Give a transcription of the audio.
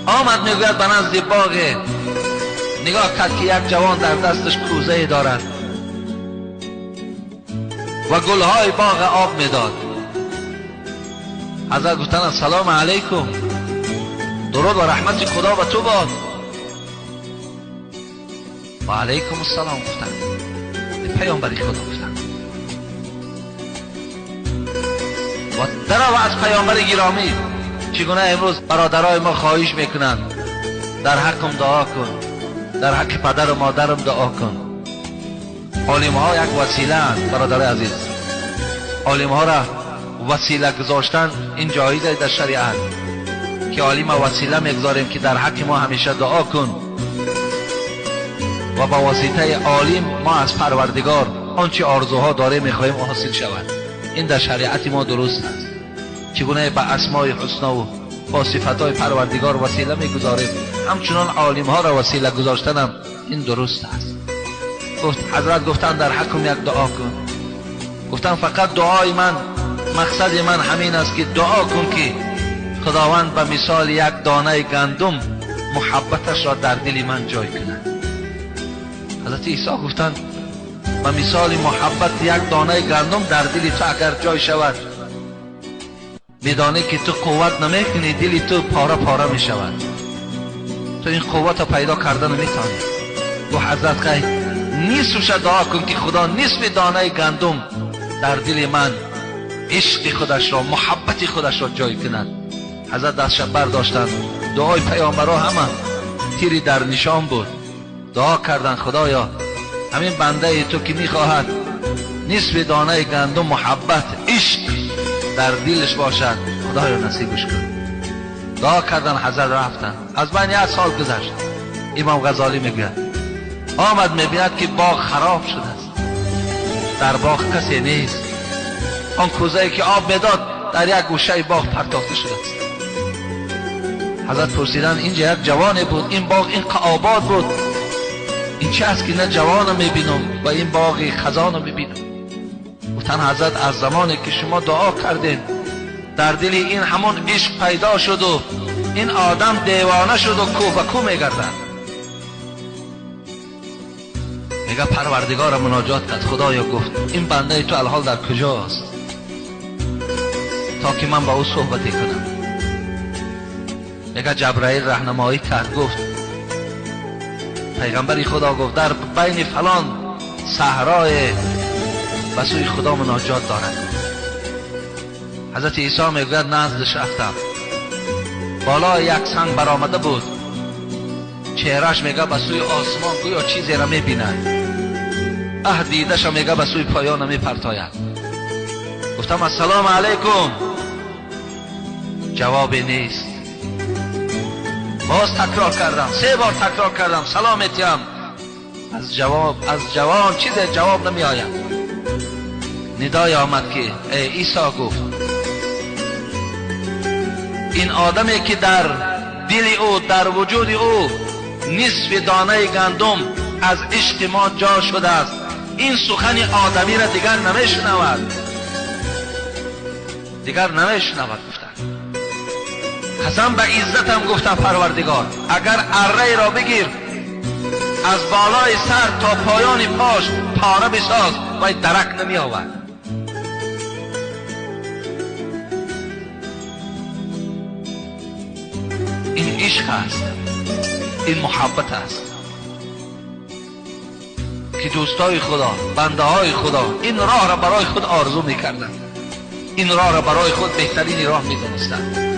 آمد میگوید به نزد باغ، نگاه کرد که یک جوان در دستش کوزه دارد و گلهای باغ آب میداد. حضرت گفتند السلام علیکم، درود و رحمت خدا به تو باد. و علیکم السلام گفتند. پیامبر خدا گفتند و درو از پیامبر گرامی. چگونه امروز برادرای ما خواهش میکنند در حقم دعا کن، در حق پدر و مادرم دعا کن. عالم ها یک وسیله اند برادرای عزیز. عالم ها را وسیله گذاشتن این جایز در شریعت که عالم وسیله میگذاریم که در حق ما همیشه دعا کن و با واسطه عالم ما از پروردگار آنچه آرزوها داره میخواهیم حاصل شود. این در شریعت ما درست است. چگونه به اسمای حسنا و با صفتهای پروردگار وسیله میگذاریم، همچنان عالم ها را وسیله گذاشتنم این درست است. گفت حضرت گفتن در حکم یک دعا کن. گفتن فقط دعای من، مقصد من همین است که دعا کن که خداوند به مثال یک دانه گندم محبتش را در دل من جای کند. حضرت عیسی گفتند به مثال محبت یک دانه گندم در دل تو اگر جای شود، میدانی که تو قوت نمیکنی، دل تو پاره پاره می شود، تو این قوت را پیدا کرده نمیتونی. تو حضرت خی نصفش دعا کن که خدا نصف دانه گندم در دل من عشق خودش را، محبت خودش را جای کند. حضرت دستش برداشتند، دعای پیامبرا همه تیری در نشان بود. دعا کردن خدایا همین بنده تو که میخواهد نصف دانه گندم محبت عشق در دلش باشد، خدایا نصیبش کن. دعا کردن، حضرت رفتن. از بین یک سال گذشت. امام غزالی میگوید آمد میبیند که باغ خراب شده است، در باغ کسی نیست، آن کوزه‌ای که آب میداد در یک گوشه باغ پرتافته شده است. حضرت پرسیدن اینجا یک جوانی بود، این باغ این آباد بود، این چه است که نه جوان میبینم و این باغ خزان میبینم؟ گفتن حضرت از زمانی که شما دعا کردین در دل این همون عشق پیدا شد و این آدم دیوانه شد و کوه به کوه میگردد. میگه پروردگار مناجات کرد، خدایا گفت این بنده تو الحال در کجاست تا که من با او صحبتی کنم؟ میگه جبرائیل راهنمایی کرد، گفت پیغمبری خدا گفت در بین فلان صحرای به سوی خدا مناجات دارد. حضرت عیسی میگوید نزدش رفتم، بالا یک سنگ برآمده بود، چهرهش میگه به سوی آسمان گویا چیزی را میبیند، اه دیدش میگه به سوی پایان میپرتاید. گفتم السلام علیکم، جوابی نیست. باز تکرار کردم، 3 بار تکرار کردم سلامتیم، از جوان چیز جواب نمی آید. ندای آمد که ای عیسی، گفت این آدمی که در دل او، در وجود او نصف دانه گندم از عشق ما جا شده است، این سخن آدمی را دیگر نمیشنود، دیگر نمیشنود. گفتن قسم به عزتم گفتم پروردگار اگر اره را بگیر از بالای سر تا پایان پاش پاره بساز و درک نمی آورد. این عشق است، این محبت است که دوستای خدا، بنده های خدا این راه را برای خود آرزو میکردند، این راه را برای خود بهترین راه میدانستند.